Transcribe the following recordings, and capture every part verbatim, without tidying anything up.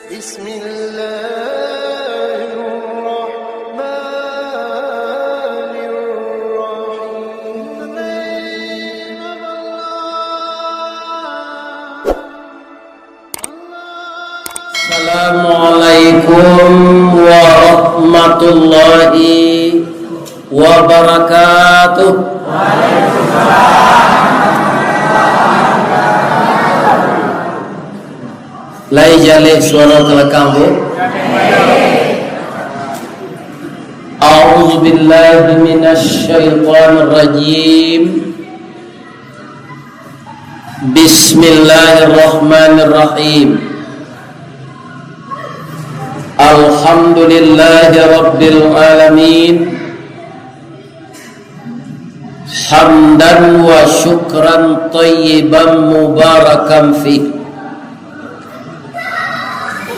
Bismillahirrahmanirrahim. Assalamualaikum warahmatullahi wabarakatuh. Lai jaleh suaro ka lakang, Bu? A'udzubillahi minasyaitonirrajim. Bismillahirrahmanirrahim. Alhamdulillahirabbil alamin. Hamdan wa syukran thayyiban mubarakan fih.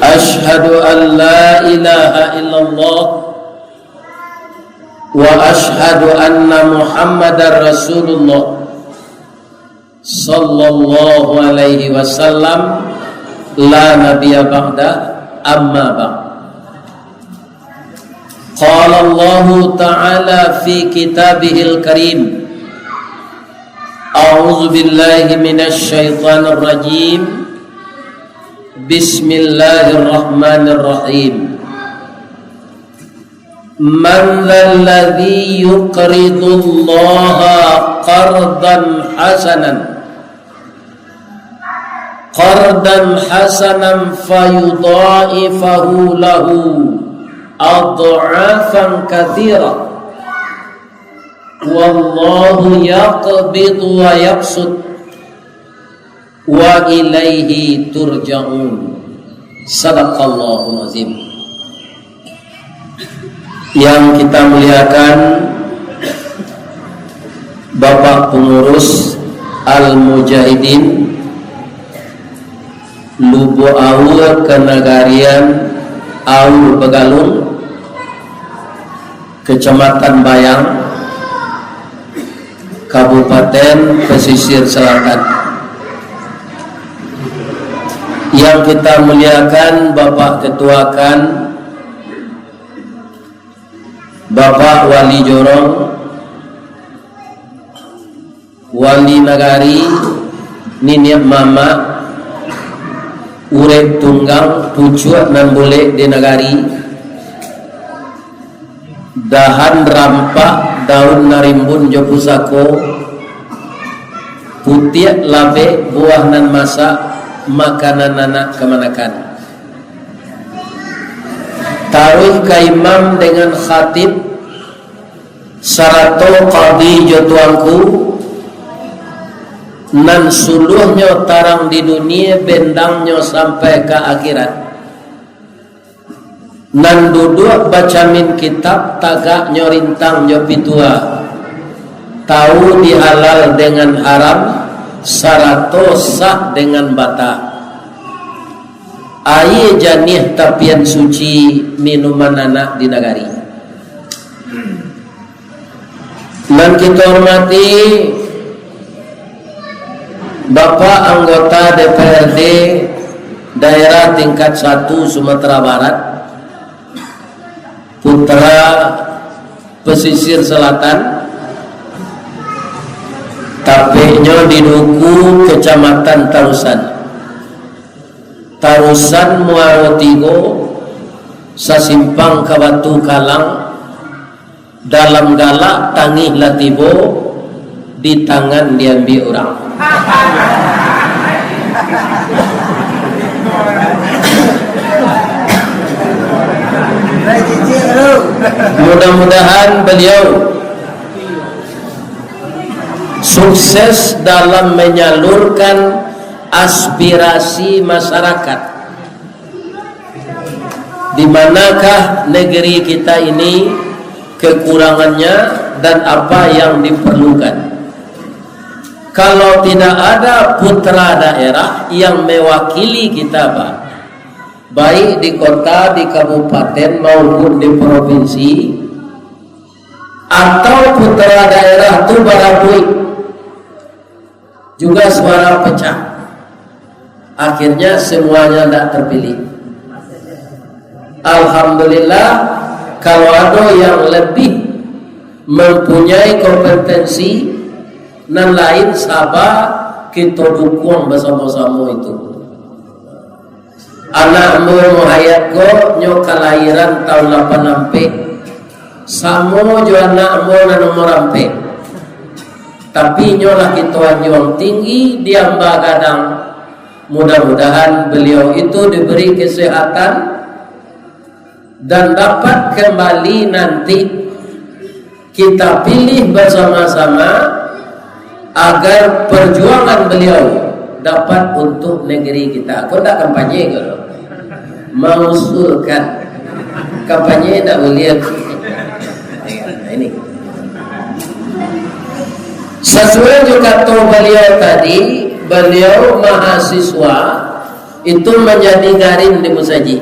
Asyhadu an la ilaha illallah wa asyhadu anna Muhammadar Rasulullah sallallahu alaihi wasallam, la nabiyya ba'da, amma ba'd. Qala Allahu ta'ala fi kitabihil karim, a'udzu billahi minasy syaithanir rajim. Bismillahirrahmanirrahim. Man dzalladzi yuqridullaha qardan hasanan, qardan hasanan fayudha'ifahu lahu adh'afan katsirah. Wallahu yaqbidu wa yabsut, wa ilaihi turja'un. Sadaqallahul azim. Yang kita muliakan, Bapak Pengurus Al-Mujahidin Lubuak Aua Kanagarian Aua Bagalung, Kecamatan Bayang, Kabupaten Pesisir Selatan. Yang kita muliakan, Bapak Ketua KAN, Bapak Wali Jorong, Wali Nagari, niniak mamak, urek tunggang, pucuak nan bulek di nagari, dahan rampak, daun narimbun jo pusako, putiak labek, buah nan masak, makanan anak kamanakan. Taruih ka imam dengan khatib, sarato kadi jo tuanku, nan suluahnyo tarang di dunie, bendangnyo sampai ka akhirat. Nan duduak bacamin kitab, tagaknyo rintang jo pitua, tau di halal dengan haram, sarato sah dengan bata. Aia janiah tapian suci, minuman anak di nagari. Nan kito hormati, Bapak Anggota D P R D Daerah Tingkat Satu Sumatera Barat, putra Pesisir Selatan, tapeknyo di Duku, Kecamatan Tarusan. Tarusan Muaro Tigo, sasimpang ka Batu Kalang, dalam galak tangih lah tibo, di tangan diambiak urang. Mudah-mudahan beliau sukses dalam menyalurkan aspirasi masyarakat. Di manakah negeri kita ini kekurangannya dan apa yang diperlukan? Kalau tidak ada putra daerah yang mewakili kita, Pak, baik di kota, di kabupaten, maupun di provinsi, atau putra daerah tu barabuik, juga suara pecah. Akhirnya semuanya ndak terpilih. Alhamdulillah, kalau ado yang lebih mempunyai kompetensi, nan lain saba, kito dukuang basamo-samo itu. Anak ambo Muhayat ko, nyo kalahiran taun lapan ampek, samo jo anak ambo nan nomor ampek. Tapi inyo lah kito anjuang tinggi di amba gadang. Mudah-mudahan beliau itu diberi kesehatan dan dapat kembali nanti kita pilih bersama-sama agar perjuangan beliau dapat untuk negeri kita. Kau tak kampanye ke? Mengusulkan. Kampanye tak boleh. Nah, ini. Sesuai jo kato baliau tadi, baliau mahasiswa itu manjadi garin di musajik.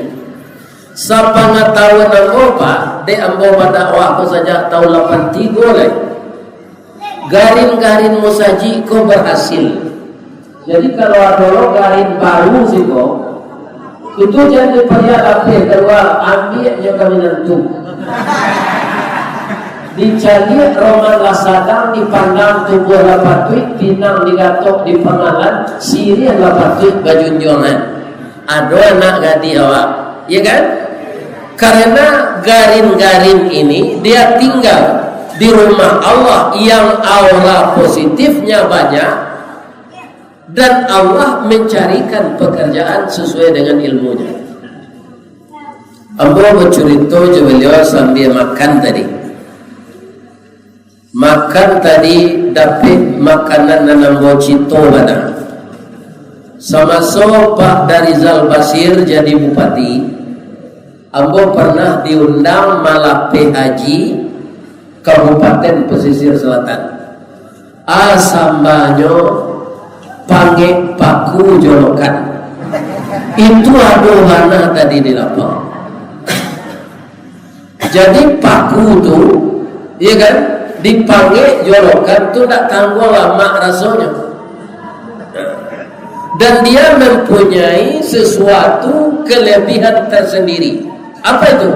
Sapangatahuan ambo, Pak, dek ambo badakwah ko sajak taun lapan tigo lai, garin-garin musajik ko berhasil. Jadi, kalau ado lo garin baru siko, itu jan dipariak lapeh kalua, ambiak nyo ka minantu. Dicaliak roman lah sadang, dipandang tubuah lah patuik, pinang digatok di pangalan, siriah lah patuik bajunjuangan. Ado anak gadih awak, ya kan? Karena garin-garin ini dia tinggal di rumah Allah yang aura positifnya banyak, dan Allah mencarikan pekerjaan sesuai dengan ilmunya. Ambo bacurito jo baliau sambia makan tadi. Makan tadi dapek makanan nan ambo cinto bana. Samaso Pak Darizal Basir jadi bupati, ambo pernah diundang malapeh haji Kabupaten Pesisir Selatan. Ah, sambanyo pangek paku jolokan. Itu ado bana tadi di lapang. Jadi paku tu, ya kan, dipangek jolokan tu ndak tangguang lamak rasonyo. Dan dia mempunyai sesuatu kelebihan tersendiri. Apa itu?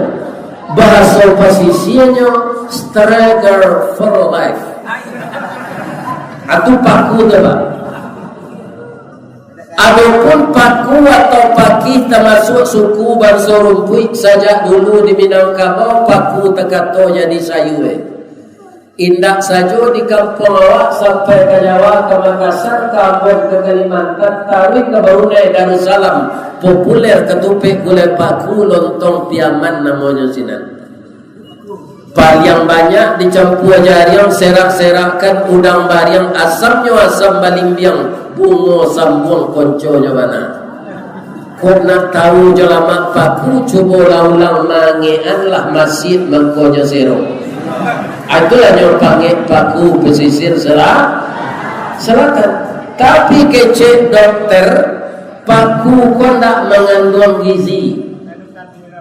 Bahasa pasisirnyo, struggle for life. Atu paku tu, Pak. Adopun paku atau pakih tamasuak suku banso rumpuik sajak dulu di Minangkabau, paku takato jadi sayua. Indak sajo di kampuang awak, sampai ka Jawa, ka Makassar, ka Ambon, ka Kalimantan, taruih ka Brunei Darussalam, populer katupek gulai paku, lontong Piaman namonyo sinan. Paliang banyak dicampua jariang, serak-serakkan udang bariang, asamnyo asam balimbiang, bungo sambuang konconyo bana. Kok nak tahu jo lamak paku, cubolah ulang mangekan lah masiak mangkonyo serong. Itulah nyo pangek paku pesisir sela-, selatan. Tapi kecek dokter, paku ko ndak manganduang gizi.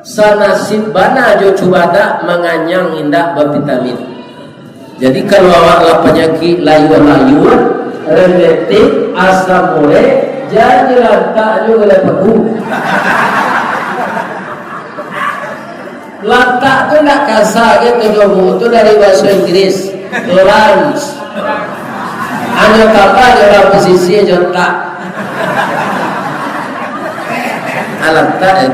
Sanasib bana jo cubadak, manganyang indak bavitamin. Jadi, kalau awak lah panyakik layua-layua, rematik, asam urek, jan dilantak jo gulai paku. Lantak tu ndak kasa gitu, domo tu dari bahasa Inggris, lunch. Hanyo tambah jo urang pesisir jo tak. Alantak, eh.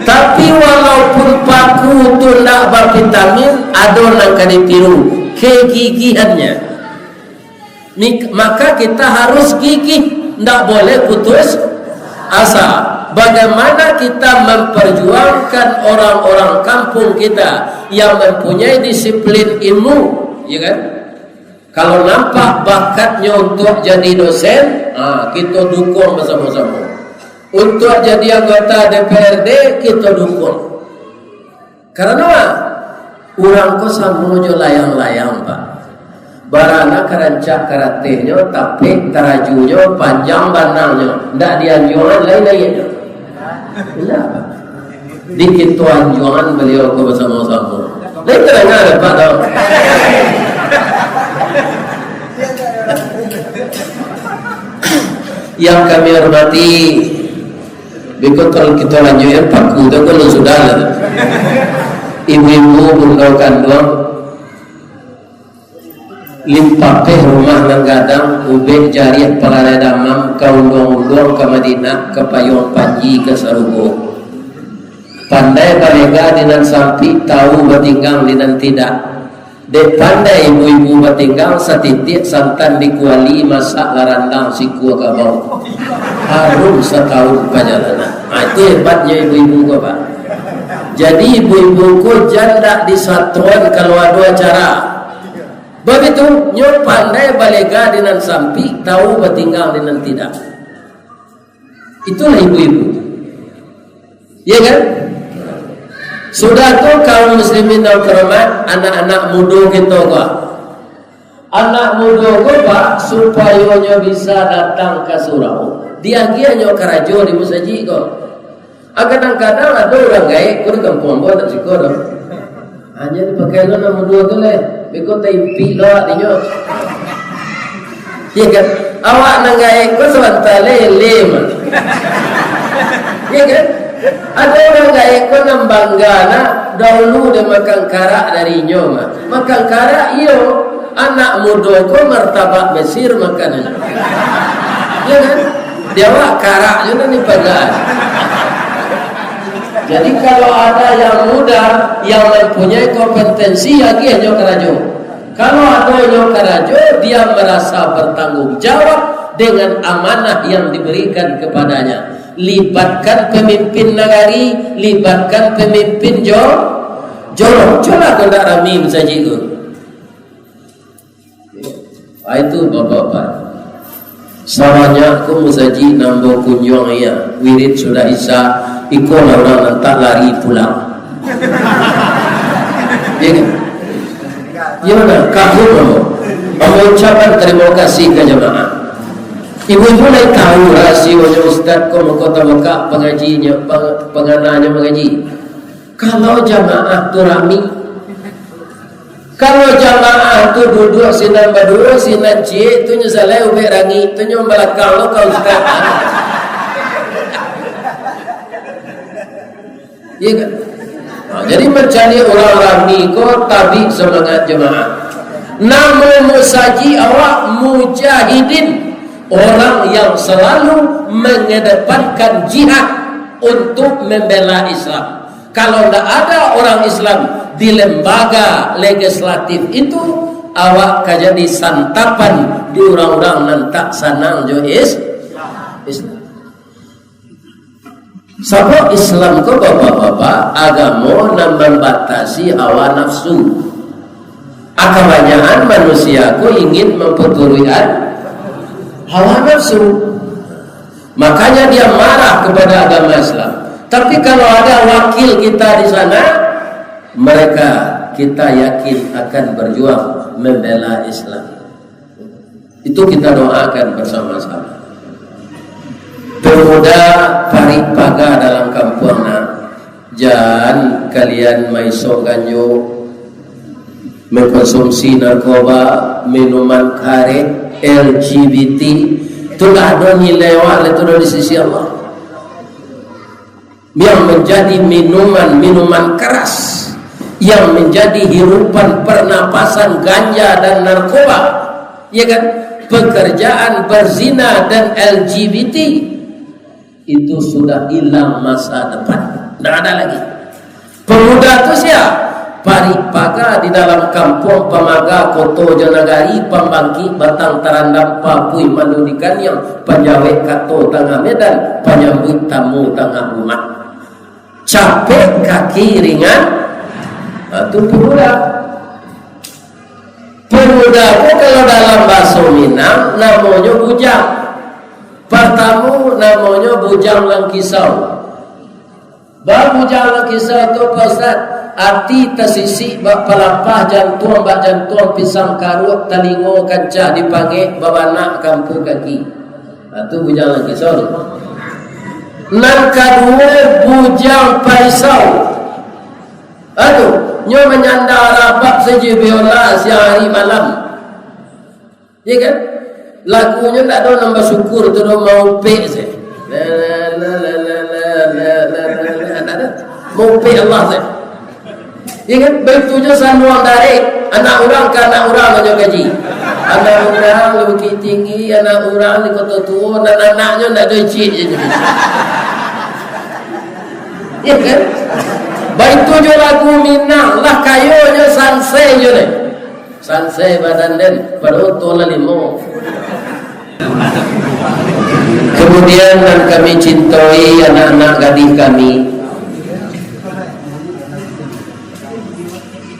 Tapi walaupun paku tu ndak bavitamin, ado nan ka ditiru, kegigihannya. Mik-, maka kita harus gigih, ndak boleh putus asa. Bagaimana kita memperjuangkan orang-orang kampung kita yang mempunyai disiplin ilmu, ya kan? Kalau nampak bakatnyo untuk jadi dosen, ha, kito dukung basamo-samo. Untuk jadi anggota D P R D, kito dukung. Karano urang ko samo jo layang-layang, Pak. Barana ka rancak karatehnyo, tapi tarajunyo panjang banangnyo, ndak dianjuangan lai naiaknyo. Indak, Pak. Di kito anjuangan baliau ko basamo-samo. Lai tadanga dek Apak tu. Yang kami hormati, Beko tol kito lanjuik, paku tu kalau sudah lah. Ibu-ibu, bundo kanduang, limpapeh rumah nan gadang, ubek jariah palalai damam, ka unduang-unduang ka Madinah, ka payuang panji ka sarugo. Pandai balega di nan sampik, tahu batinggang di nan tidak. Dek pandai ibu-ibu batinggang, satitiak santan di kuali, masak lah randang sikua kabau. Harum satahun pajalanan. Ha, itu hebatnyo ibu-ibu ko, Pak. Jadi ibu-ibu ko jan dak disatuan kalau ado acara. Bagitu, nyo pandai balega di nan sampik, tahu batinggang di nan tidak. Itulah ibu-ibu. Iya kan? Sudah tu, kaum muslimin yang terhormat, anak-anak mudo kito ko. Anak mudo ko, Pak, supayo nyo bisa datang ka surau, diagiahnyo karajo di musajik ko. Ah, kadang-kadang ado urang gaek ko di kampuang ambo, tak siko doh. Hanyo dipakai lo anak mudo tu leh. Beko taimpik lo awak dinyo. Iya kan? Awak nan gaek ko sabanta lele mah. Iya kan? Ado urang gaek ko nan bangga nak, dahulu dia makan karak dari inyo mah. Makan karak, iyo. Anak mudo ko martabak Mesir makan. Iya kan? Di awak karak je nan dipagaan. Jadi, kalau ada yang muda yang mempunyai kompetensi, agiahnyo karajo. Kalau ado nyo karajo, dia merasa bertanggung jawab dengan amanah yang diberikan kepadanya. Libatkan pemimpin nagari, libatkan pemimpin jo-, jorong. Cubolah kau ndak rami musajik tu. Ah, itu bapak-bapak. Sabanyak ko musajik nan ambo kunjuang, iya, wirid sudah Isya, iko lah urang nan tak lari pulang. Iya kan? Iya, mana? Kagum ambo. Ambo ucapkan tarimo kasih ka jamaah. Ibu-ibu lai tahu rahasionyo ustaz ko mangko tabukak pangajinyo, pang-, pangananyo mangaji. Kalau jamaah tu rami, kalau jamaah tu duduak sinan baduo, sinan ciek, tu nyo salai ubek rangik, tu nyo balakang lo ka ustaz. Iya kan? Nah, jadi mancari urang rami ko tabik samangat jamaah. Namo musajik awak mujahidin, orang yang selalu mengedepankan jihad untuk membela Islam. Kalau ndak ada orang Islam di lembaga legislatif itu, awak ka jadi santapan di urang-urang nan tak sanang jo is-, Islam. Sabab Islam ko, bapak-bapak, agamo nan mambatasi hawa nafsu. A, kabanyakan manusia ko ingin mampaturuikan hawa nafsu. Makanya dia marah kepada agama Islam. Tapi kalau ada wakil kita di sana, mereka, kita yakin, akan berjuang membela Islam. Itu kita doakan bersama-sama. Pemuda parik paga dalam kampuang nak, jan kalian maisok ganjo, mengkonsumsi narkoba, minuman kareh, L G B T, tu ndak ado nilai awak lai tu doh di sisi Allah. Yang menjadi minuman, minuman keras, yang menjadi hirupan pernapasan ganja dan narkoba, ya kan? Pekerjaan berzina dan L G B T, itu sudah hilang masa depan. Ndak ada lagi. Pemuda tu sia? Parik paga di dalam kampuang, pamaga koto jo nagari, pambangkik batang tarandam, papuih mandudukan yang, panjawek kato tangah medan, panyambuik tamu tangah rumah. Capek kaki ringan, ha, tu pemuda. Pemuda tu kalau dalam bahaso Minang, namonyo bujang. Partamo, namonyo bujang langkisau. Babujang langkisau tu, Pak Ustaz, ati tasisik bak palapah, jantuang bak jantuang pisang karuak, talingo kancah dipangek, babanak kampuang kaki. Ha, tu bujang langkisau tu. Nan kaduo, bujang paisau. Ha, tu, nyo manyanda rabab sajo biola siang ari malam. Iya kan? Lagunyo ndak ado nan basyukur tu, ado maupek se. La, la, la, la, la, la. Maupek Allah tu. Ya kan? Baitu jo saluang darek, anak urang ka anak urang nyo kaji. Anak urang di Bukittinggi, anak urang di Koto Tuo, nan anaknyo ndak ado icik je jadi. Ya kan? Baitu jo lagu Minang, lah kayo nyo sansai jo deh. Sansai badan den, pado oto lah limo. Kemudian nan kami cintoi, anak-anak gadih kami,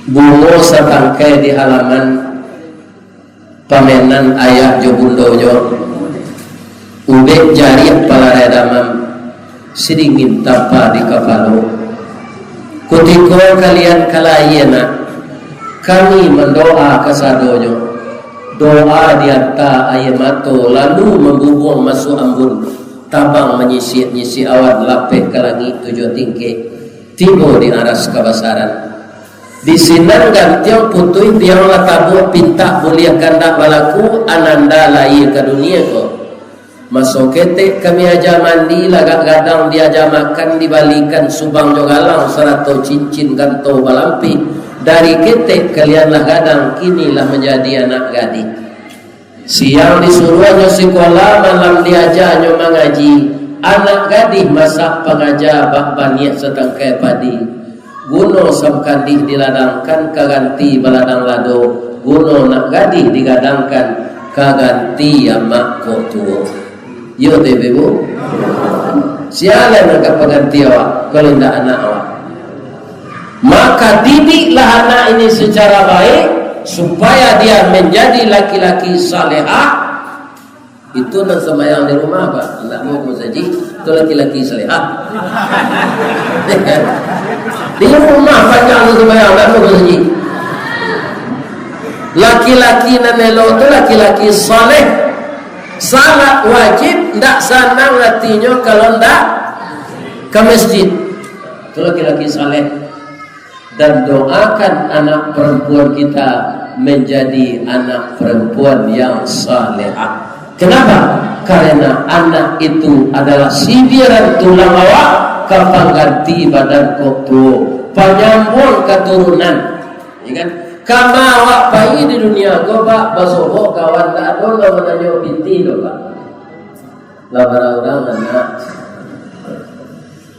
bungo satangkai di halaman, pamenan ayah jo bundonyo, ubek jariah palarai damam, sidingin tapa di kapalo. Kutiko kalian ka lahia nak, kami mandoa kasadonyo. Doa dianta aia mato, lalu mambubuang masuak ambun, tabang manyisik-nyisik awan, lapeh ka langik tujuah tingkek, tibo di aras kabasaran. Di sinan gantiang putuih tiang lah tabuak, pintak buliah kandak balaku, ananda lahia ka dunia ko. Maso ketek kami aja mandi, lagak gadang diaja makan, dibalikan subang jo galang, sarato cincin kanto balampih. Dari ketek kalian lah gadang, kini lah manjadi anak gadih. Siang disuruahnyo sikola, malam diajanyo mangaji. Anak gadih masak pangaja, bak baniah satangkai padi. Guno samkadih diladangkan, ka ganti baladang lado. Guno nak gadih digadangkan, ka ganti amak kok tuo. Iyo tu, Ibu? Sia lai nan ka paganti awak, kalau indak anak awak? Maka didiklah anak ini secara baik, supaya dia menjadi laki-laki salehah. Itu nan sambayang di rumah, Pak. Ndak mau ke masajik, itu laki-laki salehah. Di rumah banyak nan sambayang, ndak mau ke masajik. Laki-laki nan elok tu laki-laki saleh. Salat wajib, ndak sanang atinyo kalau ndak ka masjid. Itu laki-laki saleh. Dan doakan anak perempuan kita menjadi anak perempuan yang salehah. Kenapa? Karena anak itu adalah sibiran tulang awak, ka pangganti badan kok tuo, panyambuang katurunan. Ya kan? Kama awak pai di dunia ko, Pak, basobok kawan, ndak ado nan mananyo pitih doh, Pak. Lah bara urang anak.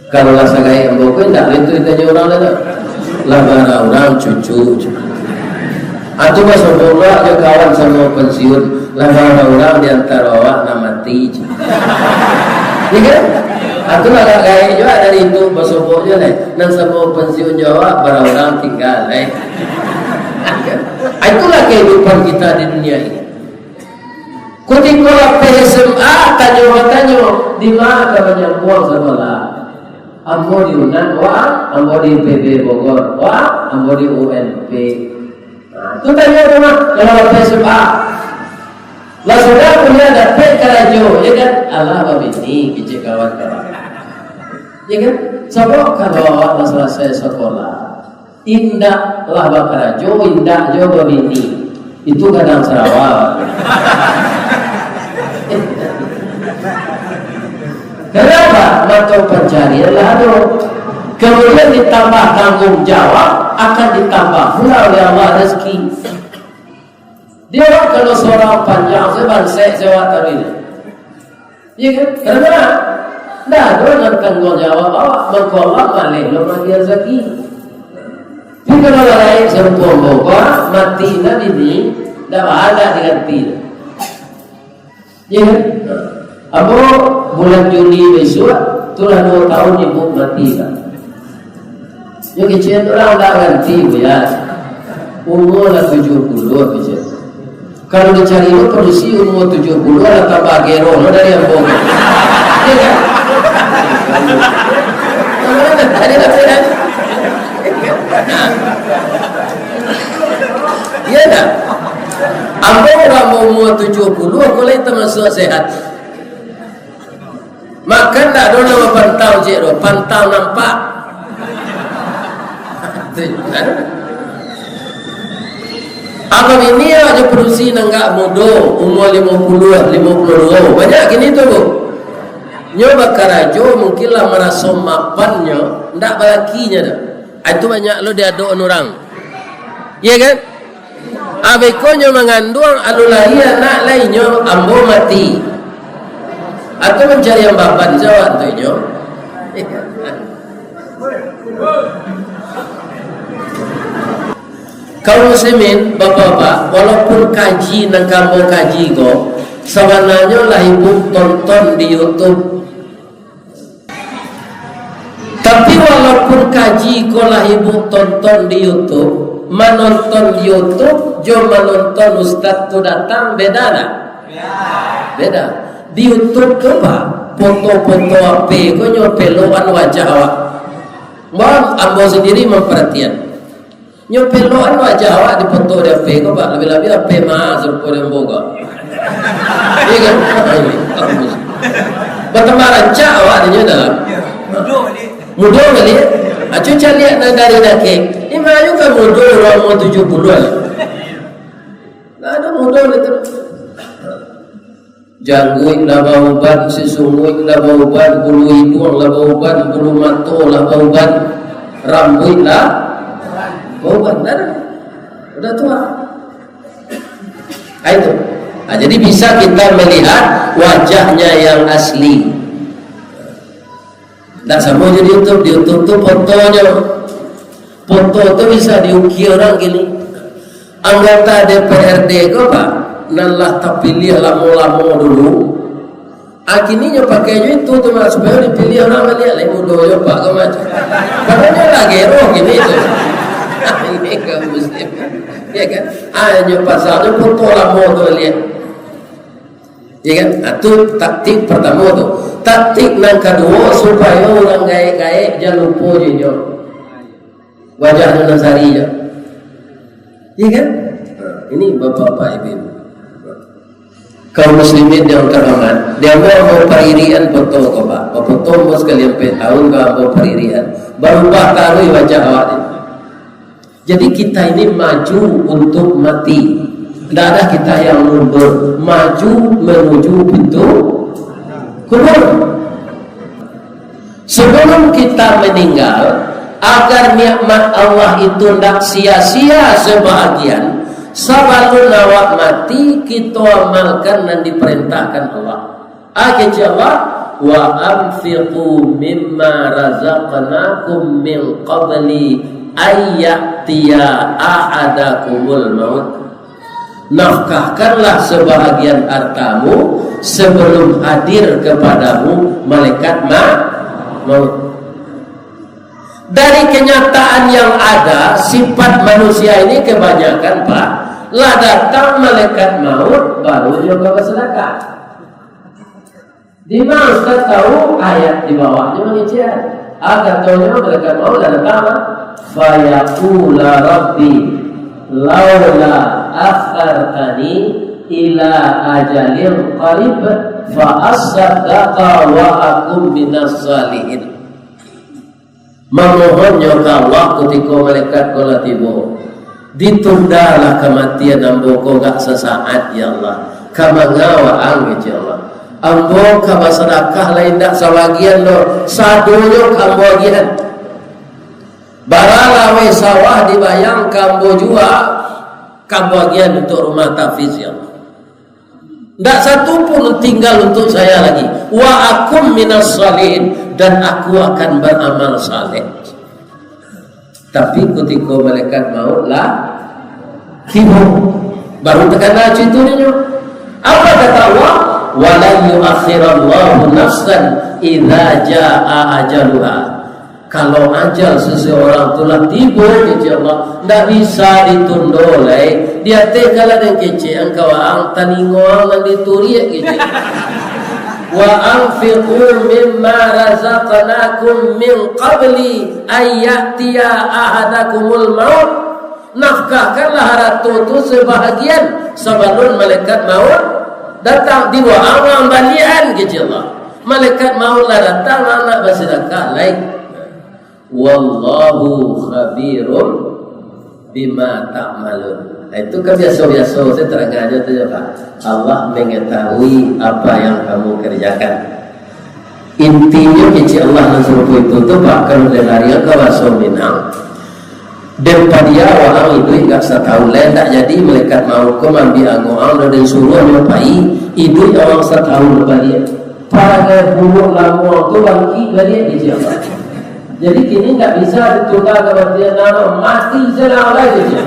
Kalau lah sagaek ambo ko, indak itu ditanyo urang lai tu. Lah bara urang cucu. Atu basobok lo jo kawan samo pensiun. Lah bara urang di antaro awak nan mati. Ya kan? Atu lah agak gaek juo dari itu basobok juo lai. Nan samo pensiun jo awak, bara urang tingga lai. Itulah kehidupan kita di dunia ini. Kutiko lapeh S M A, tanyo batanyo, di ma ka manyambuang sakolah? Ambo di Unan, wak, ambo di I P B Bogor, wak, ambo di U N P. Nah, tu tanyo tu mah, kalau lapeh S M A. Lah sudah kuliah dapek karajo, ya kan? Alah babini, kecek kawan-kawan. Ya kan? Sabab kalau awak lah salasai sakolah, indak lah bakarajo, indak jo babini. Itu gadang sarawa. Kenapa? Mato pancarian lah ado. Kemudian ditambah tanggung jawab, akan ditambah pula oleh Allah rezeki. Dia orang kalau seorang panjang, saya bansek, saya awak taruih. Iya kan? Karena ndak ado nan tanggung jawab awak, mangko awak maleh lo magi rezeki. Tapi kalau lah lain sarupo ambo, bah, mati lah bini, ndak baa diganti. Iya kan? Ambo bulan Juli bisuak, tu lah duo tahun ibu mati lah. Nyo kecek tu lah ndak ganti, Buya. Umur lah tujuah puluah, kecek. Kalau dicari lo padusi umur tujuah puluah lah tambah gero lo dari ambo. Iya kan? Iya tak? Ambo urang umur tujuah puluah, ko lai tamasuak sehat. Makan ndak ado nan bapantang, cek tu, pantang nampak. Abang ini aja padusi nan agak mudo, umur limo puluah, limo puluah duo. Banyak kini tu, Bu. Nyo bakarajo mungkin lah maraso mapannyo, ndak balakinyo doh. Ah, itu banyak lo diadok urang. Iya kan? Abih ko nyo manganduang, alun lahia anak lai nyo, ambo mati. Atau mancari ambaban jawab tu nyo. Kaum muslimin, bapak-bapak, walaupun kaji nan ka ambo kaji ko, sabananyo lah ibu tonton di YouTube. Tapi walaupun kaji ko lah ibu tonton di YouTube, manonton di YouTube jo manonton ustaz tu datang, beda tak? Beda. Di YouTube tu, Pak, foto-foto A P ko nyo pelokan wajah awak. Bang, ambo sandiri mamparatian. Nyo pelokan wajah awak di foto di A P ko, Pak. Labiah-labiah A P mah sarupo di ambo ko. Iya kan? Batambah rancak awak dinyo dalam. Mudo kali. Acu caliak nan dari dakek. Imayu ka mudo urang umur tujuah puluah lah. Ndak ado mudo lah tu. Jangguik lah bauban, sisunguik lah bauban, bulu iduang lah bauban, bulu mato lah bauban, rambuik lah bauban. Ndak ado. Udah tua. Ah, itu. Ah, jadi bisa kita melihat wajahnya yang asli. Ndak samo jo di YouTube. Di YouTube tu fotonyo. Foto tu bisa diukia urang kini. Anggota D P R D ko, Pak, nan lah tapiliah lamo-lamo dulu. Ah, kini nyo pakai jo itu tu, Mak, supayo dipiliah urang baliak lai mudo jo, Pak, ko macam. Padahal nyo lah gero kini tu. Ini kaum muslim. Ya kan? Ah, nyo pasang nyo foto lamo tu baliak. Ya kan? Ah, tu taktik partamo tu. Taktik nan kaduo, supayo urang gaek-gaek jan lupo jo inyo. Wajahnyo nan sari jo. Ya kan? Ah, ini bapak-bapak ibu. Kaum muslimin yang terhormat, di ambo, ambo paririan foto ko, Pak. Foto ambo sakali ampek tahun ko ambo paririan. Barubah taruih wajah awak ni. Jadi, kita ini maju untuk mati. Ndak ada kita yang mundur, maju menuju pintu kubur. Sebelum kita meninggal, agar nikmat Allah itu ndak sia-sia sebahagian, sabalun awak mati, kita amalkan nan diperintahkan Allah. Ah, kecek Allah, "Wa anfiqu mimma razaqnakum min qabli ay ya'tiya ahadakumul maut." Nafkahkanlah sebahagian hartamu sebelum hadir kepadamu malaikat ma-, maut. Dari kenyataan yang ada, sifat manusia ini kebanyakan, Pak, lah datang malaikat maut, baru nyo ka basadakah. Di ma Ustaz tahu? Ayat di bawahnyo mangecek. Ah, katonyo malaikat maut lah datang, ah. "Fayaqula Rabbi, laula akhartani ila ajalin qarib, fa asaddaqa wa akun minas salihin." Mamohonnyo ka Allah kutiko malaikat ko lah tibo, "Ditundalah kamatian ambo ko agak sasaat, ya Allah." "Ka manga waang?" kecek Allah. "Ambo ka basadakah lai indak sabagian doh, sadonyo ka ambo agiahan. Bara laweh sawah di Bayang ka ambo jua, ka ambo agiahan untuak rumah tahfiz, ya Allah. Ndak satu pun tinggal untuk saya lagi. Wa akun minas salihin, dan aku akan beramal saleh." Tapi kutiko malaikat maut lah tibo, baru takana caritonyo. Apa kata Allah? "Walan yuakhirallahu nafsan idza jaa ajaluha." Kalau ajal seseorang tu lah tibo, kecek Allah, ndak bisa ditundo lai. Di ateh ka lah den kecek, angkau ang talingo ang nan dituriak, kecek. "Wa anfiqu mimma razaqnakum min qabli ay ya'tiya ahadakumul maut." Nafkahkanlah harato tu sebahagian sabalun malaikat maut datang. Di waang baliakan, kecek Allah. Malaikat maut lah datang, anak basadakah lai. "Wallahu khabirum bima ta'malun." Nah, itu kan biaso-biaso, saya terangkan aja tu ya, Pak. Allah mengetahui apa yang kamu kerjakan. Intinyo kecek Allah nan sarupo itu tu, Pak, kalau dari ka baso Minang. Den padia waang iduik gak satahun lai, ndak jadi malaikat mauik ko maambiak angok ang, den suruah nyo pai, iduik waang satahun baliak. Pagai buruak lamo tu bangkik baliak, kecek Allah. Jadi kini ndak bisa ditunda kamatian, nah, mati salah lai, kecek.